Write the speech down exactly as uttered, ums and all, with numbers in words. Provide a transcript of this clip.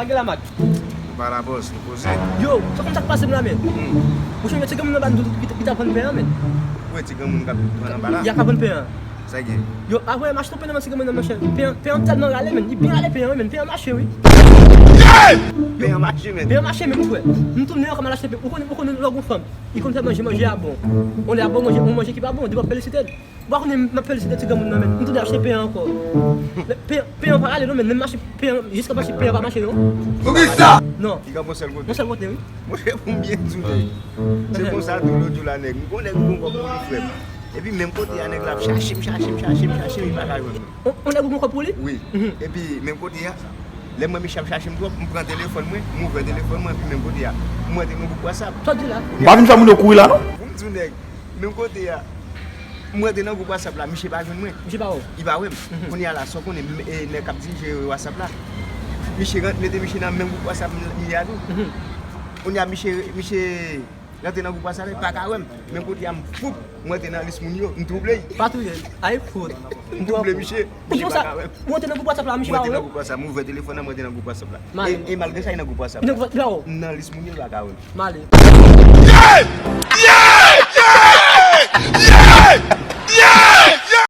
Lage la, Mak. Nou pa la, bòs, nou poze. Yo, sa konn sa k pase m la, men. Hmm. Ou sonje ti granmoun anba nou ki, ki t ap vann pen an, men. Wi, ti granmoun k ap vann anba la. Y a k ap vann pen an. Sa gen? Yo, apre m achte pen nan men ti granmoun nan, monchè. Pen an, pen an tèlman rale, men. Li byen rale pen an, wi, men. Pen an mache, wi. Pen an mache, men. Pen an mache, men, frè. M tounen ankò, m al achte pen. Ou konnen, ou konnen lè w gon fanm. Li konn fè manje, manje a bon. On lè a bon, manje, on manje ki pa bon. Depi w ap felisite l. Ou pa konnen m ap felisite ti granmoun nan, men. M tounen achte pen an ankò. Pen, pen an pa rale, non, men. Menm mache, pen an, jiska mache, pen an pa mache, non. Ou ki sa? Non. Li kanpe yon sèl kote. Yon sèl kote, wi. Monchè, pou m byen di w, nèg. Se konsa tou lòt jou la, nèg. M konnen m gon kòb pou li, frè m. Epi menm kote a, nèg la ap chache m, chache m, chache m, chache m, li pa ka jwenn mwen. On, on nèg ou gon kòb pou li? Wi. Mhm. Epi menm kote a, lè m wè misye ap chache m twòp, m pran telefòn mwen, m ouvè telefòn mwen, epi menm kote a, m wè te nan gwoup WhatsApp. Sa w di la? M pa vin fè moun yo kouri la, non. Pou m di w, nèg, menm kote a, m rete nan gwoup WhatsApp la, misye pa jwenn mwen. Misye pa wè w? Li pa wè m. Mhm. Kounye a la, sa w konnen, m, e, nèg k ap dirije WhatsApp la. Misye rant-, mete misye nan menm gwoup WhatsApp m, m ye a tou. Mhm. Kounye a, misye, misye rantre nan gwoup WhatsApp, li pa ka wè m. Men kounye a, m foup, m rete nan lis moun yo, m twouble. Pa touye. Ay, fout. M twouble misye, misye pa ka wè m. Ou rete nan gwoup WhatsApp la, misye pa wè w? M rete nan gwoup WhatsApp, m ouvè telefòn nan, m rete nan gwoup WhatsApp la. Male. E, e malgre sa, li nan gwoup WhatsApp la. Li nan gwoup WhatsApp la, oh. M nan lis moun yo, li pa ka wè m. Male.